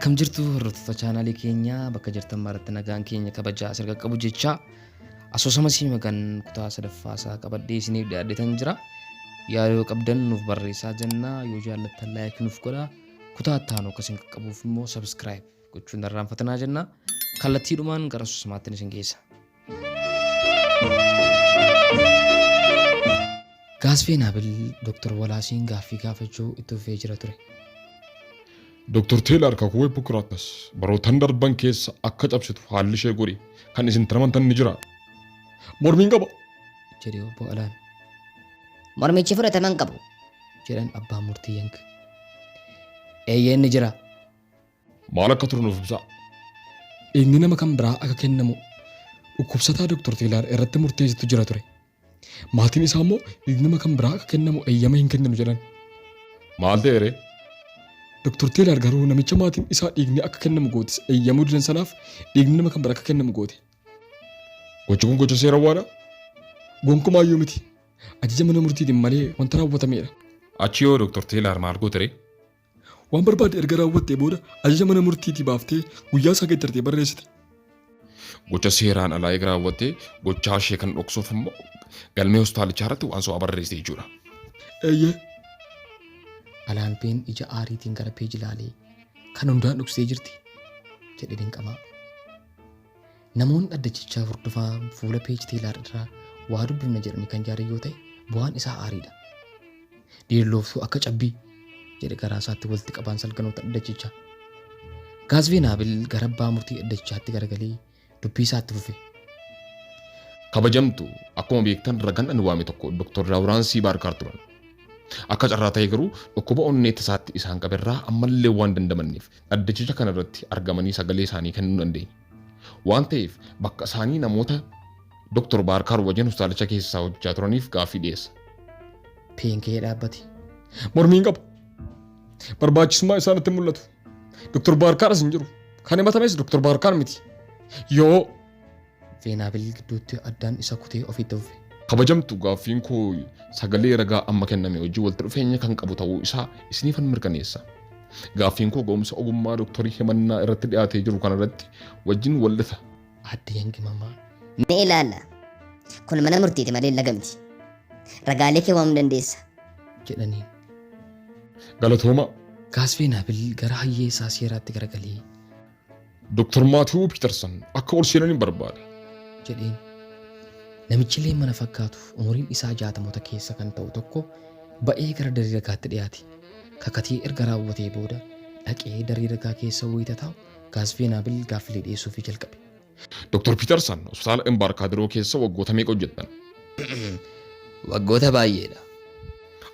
Akkam jirtu hordoftoota chaanaalii keenyaa bakka jirtan maratti nagaan keenya kabajaa isin qaqqabu jechaa asoosama siimagan kutaa sadaffaa isaa qabadhee isiniif dhiyaadhetan jira. Yaada yoo qabdan nuuf barreessaa jenna yoo jaallattan laayik nuuf godhaa kutaa itti aanu akka isin qaqqabuuf immoo sabskiraayib gochuun irraanfatinaa jenna. Kallattiidhumaan gara asoosamaatti isin geessa. Gaasfee Naabil Dr. Walaasiin gaaffii gaafachuu itti fufee jira ture. Dr. Teelaar kakuu Hippokiraatas barootan darban keessa akka cabsitu haalli ishee godhe kan isin amantan ni jira. Mormiin qaba. Jedhe obbo Alaan. Mormichi fudhatama hin qabu. Jedhan abbaan murtii Yank. Eeyyeen ni jira. Maal akka ture nuuf ibsaa. Dhiigni nama kan biraa akka kennamu dhukkubsataa Dr. Teelaar irratti murteessitu jira ture. Maatiin isaa immoo dhiigni nama kan biraa akka kennamu eeyyama hin kenninu jedhan. Maal ta'e ree? Dr. Teelaar garuu namicha maatiin isaa dhiigni akka kennamu gootes eeyyamuu didan sanaaf dhiigni nama kan biraa akka kennamu goote. Gochi kun gocha seerawwaadha? Gonkumaayyuu miti. Ajaja mana murtiitiin malee wanta raawwatameedha. Achi yoo Dr. Teelaar maal goote ree? Waan barbaadde erga raawwattee booda ajaja mana murtiitii baaftee guyyaa isaa geeddartee barreessite. Gocha seeraan alaa eega raawwattee gochaa ishee kan dhoksuuf immoo galmee hospitaalichaa irratti waan sobaa barreessite jechuudha. Eeyyee. Alaampeen ija aariitiin gara Peej ilaalee, Kan hundaan dhoksitee jirti? jedhe dinqamaa. Namoonni dhaddachichaa hordofaa fuula Peej Teelaar irraa waa dubbifna jedhanii kan yaadan yoo ta'e bu'aan isaa aariidha. Dhiirlooftuu akka cabbii! jedhe garaa isaatti walitti qabaan salganoota dhaddachichaa. Gaazvee Naabil gara abbaa murtii dhaddachichaatti garagalee dubbii isaa itti fufe. Kabajamtu, akkuma beektan ragaan ani waame tokko Dr. Laawuraansii Baarkaar turan. Akka carraa ta'ee garuu dhukkuba onnee tasaatti isaan qaberraa ammallee waan dandamanneef dhaddachicha kana irratti argamanii sagalee isaanii kennuu hin dandeenye. Waan ta'eef bakka isaanii namoota Dr. Baarkaar wajjin hospitaalicha keessaa hojjechaa turaniif gaaffii dhiyeessa. Peen ka'ee dhaabbate. Mormiin qaba. Barbaachisummaa isaa natti hin mul'atu. Dr. Baarkaar as hin jiru. Kan himatames Dr. Baarkaar miti. Yoo Veenaabil gidduutti addaan isa kutee ofitti fufe. Kabajamtu gaaffiin koo sagalee ragaa amma kenname wajjin walitti dhufeenya kan qabu ta'uu isaa isiniifan mirkaneessa. Gaaffiin koo ga'umsa ogummaa doktorii himannaa irratti dhiyaatee jiru kana irratti wajjin waldhita. Aadde Yangi Mammaa. Mee ilaalla. Kun mana murtiiti malee laga miti. Ragaalee kee waamuu dandeessa. Jedhaniin. Galatoomaa. Gaasfee Naabil gara hayyee isaa seeraatti garagalee. Dr. Maatiwuu Piitarsan akka ol seenanin barbaada. Jedheen. Namichi leemmana fakkaatu umuriin isaa jaatamoota keessa kan ta'u tokko ba'ee gara darii ragaatti dhiyaate. Kakatee erga raawwatee booda dhaqee darii ragaa keessa wayita taa'u Gaasfee Naabil gaaffilee dhiyeessuufii jalqabe. Dr. Piitarsan hospitaala Embaarkaadiroo keessa waggoota meeqa hojjettan? Waggoota baay'eedha.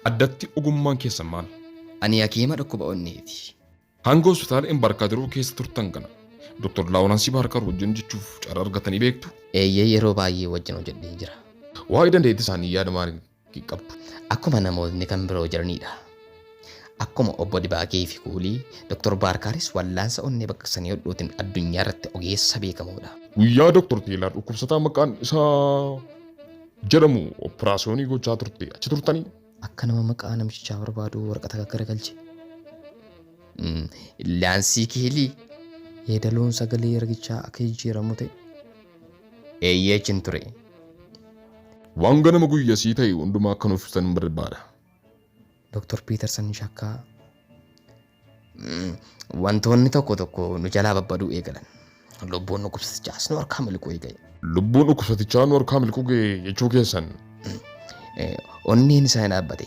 Addatti ogummaan keessan maal? Ani hakiima dhukkuba onneeti. Hanga hospitaala Embaarkaadiroo keessa turtan kana Dr. Laawuraansii Baarkar wajjin hojjechuuf carraa argatanii beektu? Eeyyee yeroo baay'ee wajjin hojjedheen jira. Waa'ee dandeettii isaanii yaada maalii qabdu? Akkuma namootni kan biroo jiranidha. Akkuma obbo Dibaagee fi Kuulii, Dr. Baarkaaris wallaansa onnee baqaqsanii hodhuutiin addunyaa irratti ogeessa beekamoodha. Guyyaa Dr. Teelaar dhukkubsataa maqaan isaa jedhamu oppiraasiyoonii gochaa turte achi turtanii? Akka nama maqaa namichaa barbaaduu waraqata gaggaragalche. Laansii Keelii. Yeedaloon sagalee ragichaa akka jijjiiramu ta'e. Eeyyee achin ture. Waan ganama guyyasii ta'e hundumaa akka nuuf ibsitan barbaada. Dr. Piitarsan shakkaa. Wantoonni tokko tokko nu jalaa babbaduu eegalan. Lubbuun dhukkubsatichaas nu harkaa miliquu eegale. Lubbuun dhukkubsatichaa nu harkaa miliquu ga'e jechuu keessan. Onneen isaa hin dhaabbate.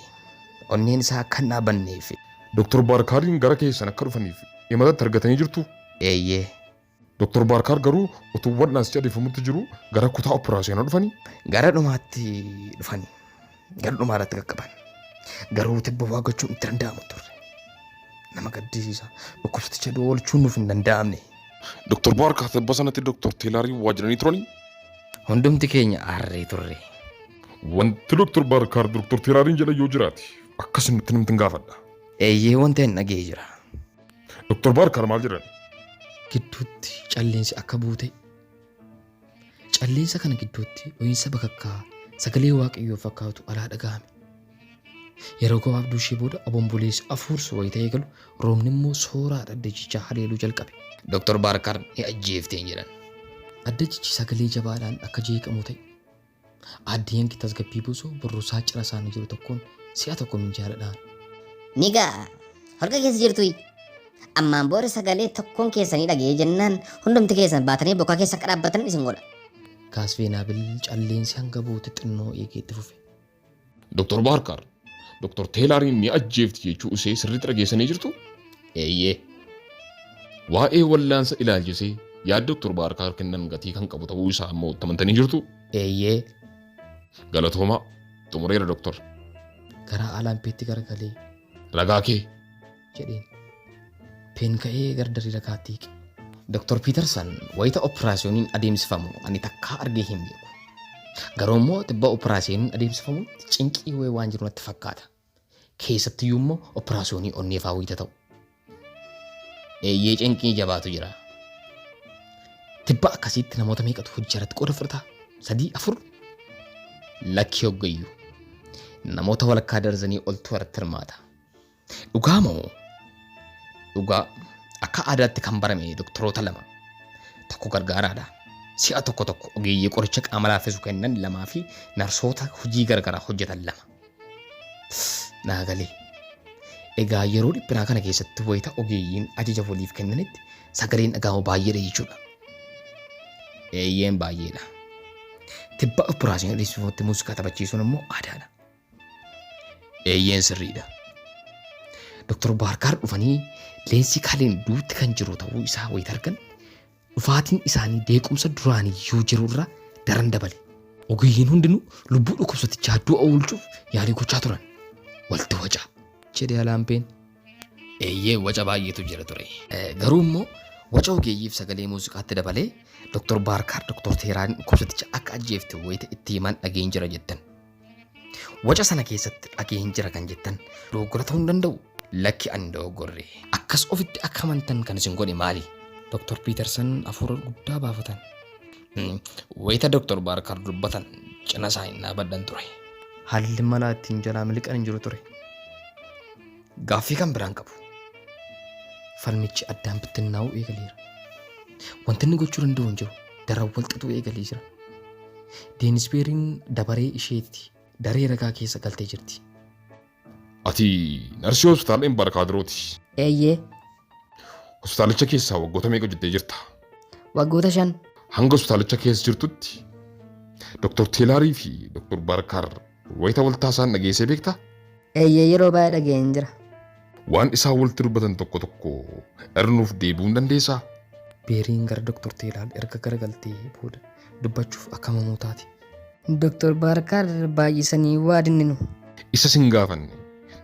Onneen isaa akka hin dhaabbanneef. Dr. Baarkaariin gara keessan akka dhufaniif imatatti argatanii jirtuu? Eeyyee. Dr. Baarkaar garuu utuu wal'aansichi adeemsifamutti jiru gara kutaa oppiraasiyoonaa dhufanii? Gara dhumaatti dhufanii. Gara dhumaa irratti qaqqaban. Garuu tibba waa gochuun itti danda'amu hin turre. Nama gaddisiisa. Dhukkubsaticha du'a oolchuun nuuf hin danda'amne. Dr. Baarkaar tibba sanatti Dr. Teelaariin waa jedhanii turanii? Hundumti keenya aarree turre. Wanti Dr. Baarkaar Dr. Teelaariin jedhan yoo jiraate akka isin nutti himtan gaafadha. Eeyyee wanta hin dhaga'e jira. Dr. Baarkaar maal jedhan? Gidduutti calleensi akka buute. Calleensa kana gidduutti dho'iinsa bakakkaa sagalee Waaqayyoo fakkaatu alaa dhaga'ame. Yeroo gabaabduu ishee booda obomboleessi afuursu wayita eegalu roobni immoo sooraa dhaddachichaa haleeluu jalqabe. Dr. Baarkar ni ajjeefteen jedhan. Dhaddachichi sagalee jabaadhaan akka jeeqamu ta'e. Aadde Yanki tasgabbii buusuu burrusaa cina isaanii jiru tokkoon si'a tokko minjaala dha'an. Ni ga'a. Holqa keessa jirtuyi. Ammaan booda sagalee tokkoon keessanii dhaga'ee jennaan hundumti keessan baatanii bokkaa keessa akka dhaabbatan isin godha. Gaasveenaabil calleensi hanga buuti xinnoo eegee itti fufe. Dr. Baarkar, Dr. Teelaariin ni ajjeefti jechuu isee sirriitti dhageessanii jirtu? Eeyyee. Waa'ee wallaansa ilaalchisee yaada Dr. Baarkar kennan gatii kan qabu ta'uu isaa immoo amantanii jirtu? Eeyyee. Galatoomaa. Xumureera Dr. Gara Alaampeetti garagalee. Ragaa kee. jedheen. Peen ka'ee gara daree ragaatti hiiqe. Dr. Piitarsan wayita operaasiyooniin adeemsifamu ani takkaa argee hin beeku. Garuu immoo tibba operaasiyooniin adeemsifamutti cinqii wayii waan jiru natti fakkaata. Keessattiyyuu immoo operaasiyoonii onnee fa'aa wayita ta'u. Eeyyee cinqii jabaatu jira. Tibba akkasiitti namoota meeqatu hojii irratti qooda fudhata? Sadii afur? Lakki hoggayyuu. Namoota walakkaa darzanii oltu irratti hirmaata. Dhugaa moo? Dhugaa. Akka aadaatti kan barame doktoroota lama. Tokko gargaaraadha. Si'a tokko tokko ogeeyyii qoricha qaama laaffisu kennan lamaa fi narsoota hojii garagaraa hojjetan lama. Naa galee. Egaa yeroo dhiphinaa kana keessatti wayita ogeeyyiin ajaja waliif kennanitti sagaleen dhaga'amu baay'eedha jechuudha. Eeyyeen baay'eedha. Tibba operaasiyoon adeemsifamutti muuziqaa taphachiisuun immoo aadaadha. Eeyyeen sirriidha. Dr. Baarkaar dhufanii leensii kaleen duutti kan jiru ta'uu isaa wayita argan dhufaatiin isaanii deequmsa duraaniyyuu jiru irra daran dabale. Ogeeyyiin hundinuu lubbuu dhukkubsatichaa du'a oolchuuf yaalii gochaa turan. Walti waca. Jedhe Alaampeen. Eeyyee waca baay'eetu jira ture. Garuu immoo waca ogeeyyiif sagalee muuziqaatti dabalee Dr. Baarkaar Dr. Teeraan dhukkubsaticha akka ajjeefte wayita itti himan dhageen jira jettan. Waca sana keessatti dhageen jira kan jettan dogoggora ta'uu hin danda'u. Lakki ani dogoggorre. Akkas ofitti akka amantan kan isin godhe maali? Dr. Piitarsan hafuura guddaa baafatan. Wayita Dr. Baarkar dubbatan cina isaa hin dhaabadhan ture. Haalli malaa ittiin jalaa miliqan hin jiru ture. Gaaffii kan biraan qabu. Falmichi addaan bittinnaa'uu eegaleera. Wanti inni gochuu danda'u hin jiru. Daran wal xaxuu eegalee jira. Deenisbeeriin dabaree isheetti daree ragaa keessa galtee jirti. Ati narsii hospitaala Embarkaadirooti. Eeyyee. Hospitaalicha keessaa waggoota meeqa hojjettee jirta? Waggoota 5. Hanga hospitaalicha keessa jirtutti Dr. Teelaarii fi Dr. Barkaar wayita wal taasisaan dhageessee beektaa? Eeyyee yeroo baay'ee dhaga'een jira. Waan isaan walitti dubbatan tokko tokko irra nuuf deebi'uu hin dandeessaa? Beeriin gara Dr. Teelaal erga garagaltee booda dubbachuuf akka mamuu taate. Dr. Baarkaar baay'isanii waa dinninu. Isa sin gaafanne.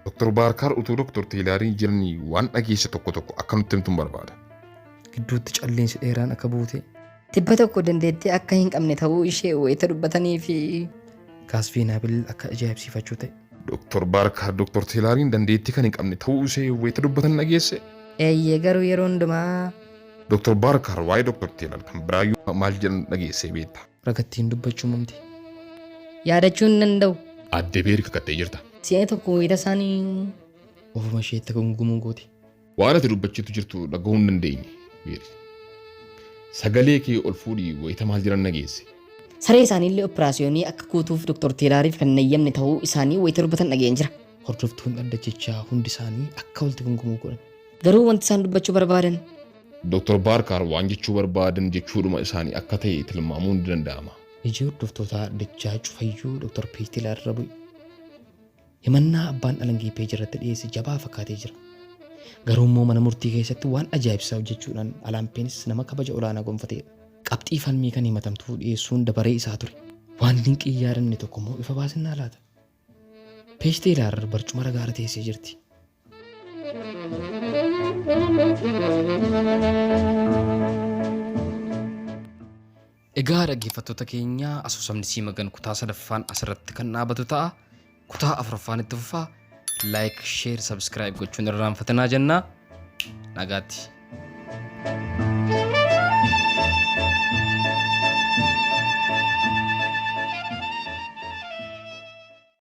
Dr. Baarkaar utuu Dr. Teelaariin jiranii waan dhageesse tokko tokko akka nutti himtun barbaada. Gidduutti calleensi dheeraan akka buute. Tibba tokko dandeettii akka hin qabne ta'uu ishee wayita dubbatanii fi. Gaasveenaabil akka ajaa'ibsiifachuu ta'e. Dr. Baarkaar Dr. Teelaariin dandeettii kan hin qabne ta'uu ishee wayita dubbatan dhageesse? Eeyyee garuu yeroo hundumaa. Dr. Baarkaar waa'ee Dr. Teelaar kan biraayyuu maal jedhan dhageessee beekta? Ragattiin dubbachuu mamte. Yaadachuu hin danda'u. Aadde Beeri kakattee jirta. Si'a tokko wayita isaan. Ofuma isheetti gungumuu goote. Waan ati dubbachiitu jirtu dhagahuu hin dandeenye Beeri. Sagalee kee ol fuudhii wayita maal jedhan dhageesse? Saree isaaniillee operaasiyoonii akka guutuuf Dr. Teelaariif kan hin eeyyamne ta'uu isaanii wayita dubbatan dhaga'een jira. Hordoftuun dhaddachichaa hundi isaanii akka walitti gungumuu godhan. Garuu wanti isaan dubbachuu barbaadan. Dr. Baarkaar waan jechuu barbaadan jechuudhuma isaanii akka ta'e tilmaamuun ni danda'ama. Iji hordoftootaa dhaddachaa cufayyuu Dr. Peej Teelaar irra bu'e. Himannaa abbaan alangee Peej irratti dhiyeesse jabaa fakkaatee jira. Garuu immoo mana murtii keessatti waan ajaa'ibsiisaa hojjechuudhaan Alaampeenis nama kabaja olaanaa gonfateedha. Qabxii falmii kan himatamtuu dhiyeessuun dabaree isaa ture. Waan dinqii hin yaadamne tokko immoo ifa baasinnaa laata? Peej Teelaar barcuma ragaarra teessee jirti. Egaa dhaggeeffattoota keenya asoosamni Siimagan kutaa sadaffaan asirratti kan dhaabatu ta'a. Kutaa afuraffaan itti fufaa. Like, share, subscribe gochuun irraanfatinaa jenna. Nagaatti.